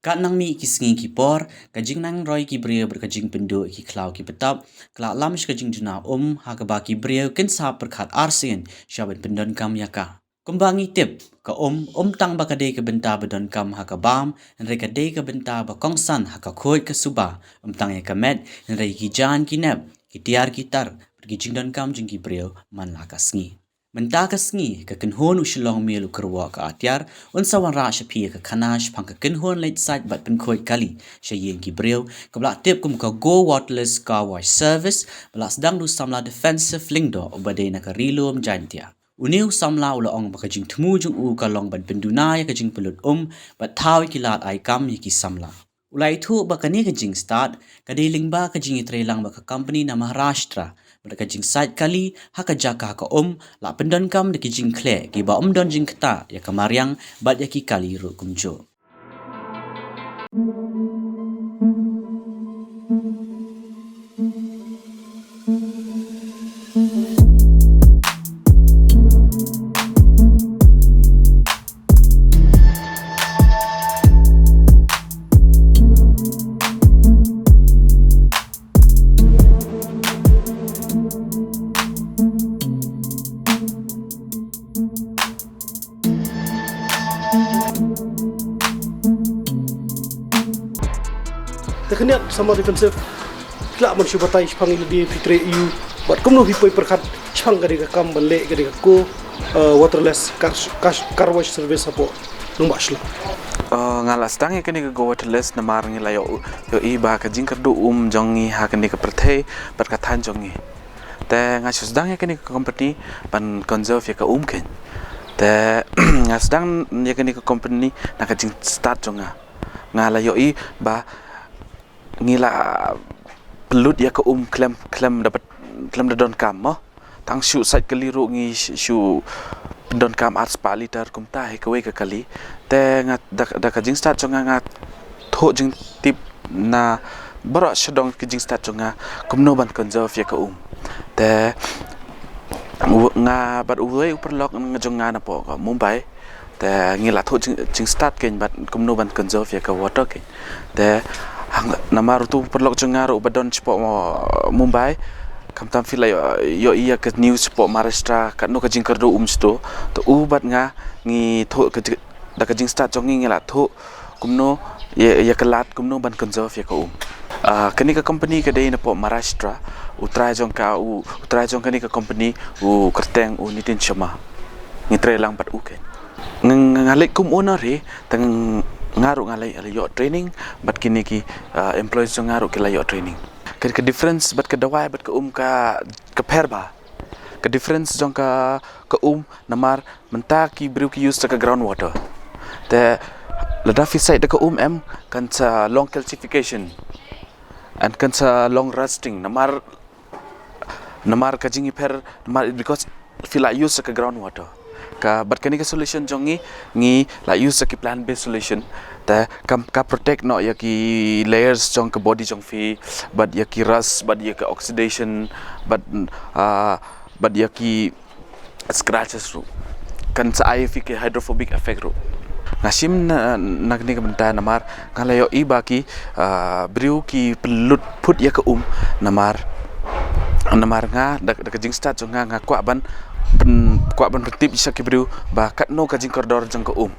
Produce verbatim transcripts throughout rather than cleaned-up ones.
Katba nang mih ki sngi ki por, ka jingnang roi ki briew bad ka jingpynduh ïa ki khlaw ki btap ka la lam sha ka jingduna um, ha kaba ki briew kin sa pyrkhat arsien sha ban pyndonkam ïa ka. Kumba ngi tip, ka um, ym tang ba ka dei ka bynta ba donkam ha ka bam, hynrei ka dei ka bynta ba kongsan ha ka khuid ka suba, ym tang ïa ka met, hynrei ki jaiñ ki nep, ki tiar ki tar, bad ki jingdonkam jong ki briew man la ka sngi. Mynta ka sngi, ka kynhun u Shillong Mail u kyrwoh ka atiar, un sa wanrah sha phi ïa ka khana shaphang ka kynhun leit sait bad pynkhuid kali sha ïing ki briew, kaba la tip kum ka Go Waterless Car Wash Service, ba la sdang da u samla Defensive Lyngdoh uba dei na ka Ri Lum Jaintia. Une u samla u la ong ba ka jingthmu jong u ka long ban pynduna ïa ka jingpynlut um bad thaw ïa ki lad ai kam ïa ki samla. U la ïathuh ba kane ka jingstad ka dei lyngba ka jingïatreilang bad ka kompani na Maharashtra, bad ka jingsait kali ha ka jaka ka um la pyndonkam da ki jingkhleh kiba ym don jingktah ïa ka mariang bad ïa ki kali ruh kumjuh. Te khyndiat samla Defensive, phi lah ban shu batai shaphang ïa lade, phi trei aiu bad kumno phi poi pyrkhat shaphang kane ka kam ban leh kane ka Go, eh, waterless car, car, car wash service hapoh nongbah Shillong? Eh, nga la sdang ïa kane ka Go Waterless namar ngi la ïoh, ïohi ba ka jingkyrduh um jong ngi ha kane ka pyrthei bad ka thaiñ jong ngi. Te nga shu sdang ïa kane ka company ban conserve ïa ka um keiñ. Te nga sdang ïa kane ka company na ka jingstad jong nga. Nga la ïohi ba ngi la pynlut ïa ka um khlem, khlem da, khlem da donkam mo. Tang shu sait kali ruh ngi shu, shu pyndonkam arspah liter kumta hi kawei ka kali. Te nga da, da ka jingstad jong nga, nga thoh jingtip na baroh shadong ka jingstad jong nga kumno ban conserve ïa ka um. Te u-, nga bad uwei u paralok jong nga napoh ka Mumbai. Te ngi la thoh jing, jingstad keiñ bad kumno ban conserve ïa ka water keiñ. Te hang namar utu u paralok jong nga ruh uba don shapoh Mumbai. Khamtam phi la ïoh, ïohi ïa ka news shapoh Maharashtra katno ka jingkyrduh um shato. Te u bad nga ngi thoh ka ji-, da ka jingstad jong ngi ngi la thoh kumno ïa, ïa ka lad kumno ban conserve ïa ka um. Ah, kane ka company ka dei napoh Maharashtra, u trai jong ka, u, u trai jong kane ka company, u kyrteng u Nitin Sharma. Ngi trei lang bad u keiñ. Nga, nga, nga leit kum owner hi, te nga ruh nga leit, la ïoh training, bad kine ki, ah, employees jong nga ruh ki la ïoh training. Ka, ka difference bad ka dawai bad ka um ka, ka pher bha. Ka difference jong ka, ka um namar mynta ki briew ki use da ka ground water. Te lada phi sait da ka um em kan sa long calcification. And kan sa long rusting namar, namar ka jingïapher namar because phi la use da ka ground water. Ka, bad kane ka solution jong ngi, ngi la use da ki plant based solution. Te kam, ka protect noh ïa ki layers jong ka body jong phi, bad ïa ki rust, bad ïa ka oxidation, bad, ah, bad ïa ki scratches ruh. Kan sa ai ïa phi ki hydrophobic effect ruh. Nga shim na, na kane ka bynta namar nga la ïohi ba ki, ah, briew ki pynlut phut ïa ka um namar, namar nga da, da ka jingstad jong nga nga kwah ban pyn, kwah ban pyntip sha ki briew ba katno ka jingkordor jong ka um.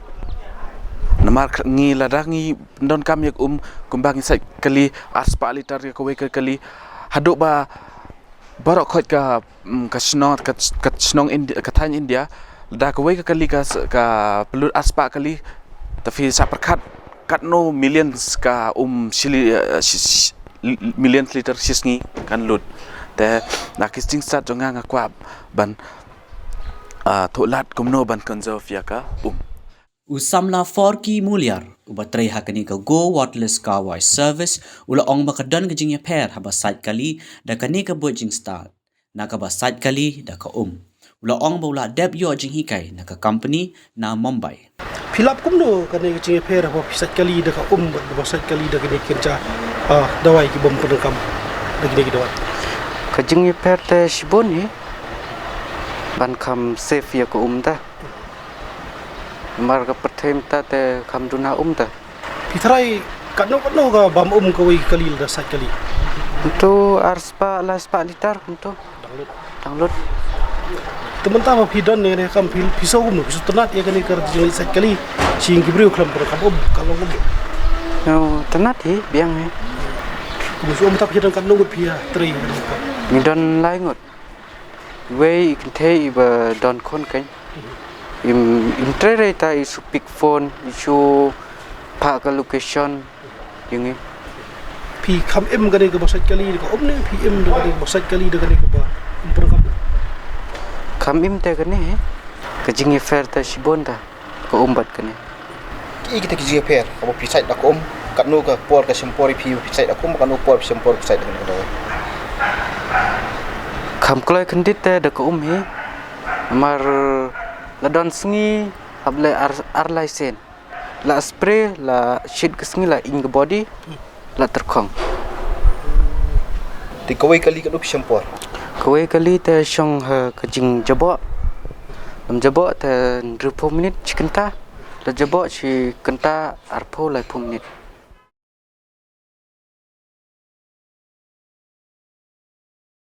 Namar ngi lada ngi pyndonkam ïa ka um kumba ngi sait kali arspah liter ïa kawei ka kali haduh ba baroh khoit ka, mm, ka shnong, ka, ka shnong Indi-, ka thaiñ India, da kawei ka kali ka s-, ka pynlut arspah kali, te phi sa pyrkhat katno millions ka um shili, eh, shi, shi, millions liter shisngi kan lut. Te na ki jingstad jong nga nga kwah ban, ah, thoh lad kumno ban conserve ïa ka um. U samla Forky Muliar, uba trei ha kane ka Go Waterless Car Wash Service, u la ong ba ka don ka jingïapher haba sait kali da kane ka buit jingstad na kaba sait kali da ka um. U la ong ba u la dep ïoh jinghikai na ka company na Mumbai. Phi lap kumno kane ka jingïapher haba phi sait kali da ka um bad haba sait kali da kane ka, ah, dawai ki bym pyndonkam da kine ki dawai? Ka jingïapher te shibun hi ban kham save ïa ka um te. Namar ka pyrthei mynta te kham duna um te. Phi tharai katno katno ka bam um kawei kali lada sait kali? Kumto ar spah lai spah litar kumto. Dang lut. Dang lut. Te mynta ba phi don ne kam phi, phi sngew kumno, phi sngew tynnat ïa kane ka jingleit sait kali? Shi ki briew khlem pyrkhat um ka long kumno? Ngi tynnat hi biang hi. Kumno mynta phi don katno ngut phi ïa trei? Ngi don lai ngut. Wei i kynthei iba don khun kan. Im, im trei rei ta i shu pick phone, i shu phah ka location. Ïa ngi. Phi kham im kane kaba sait kali da ka um ne phi im da kane kaba sait kali da kane kaba um pyrkhat? Kham im te kane. Ka jingïapher te shibun ta ka um bad kane. Ki kita ki jingïapher kaba phi sait da ka um, katno ka por ka shim por phi phi sait da ka um, katno por phi shim por phi sait da kane ka dawai? Kham kloi khyndiat te da ka um hi. Namar la don sngi hap leh ar, ar lai sien. La spray, la shit ka sngi, la ing ka body, la tyrkhong. Te kawei kali katno phi shim por? Kawei kali te shong ha ka jingjaboh. Lam jaboh te hynriewphew minit shi kynta. La jaboh shi kynta arphew laiphew minit.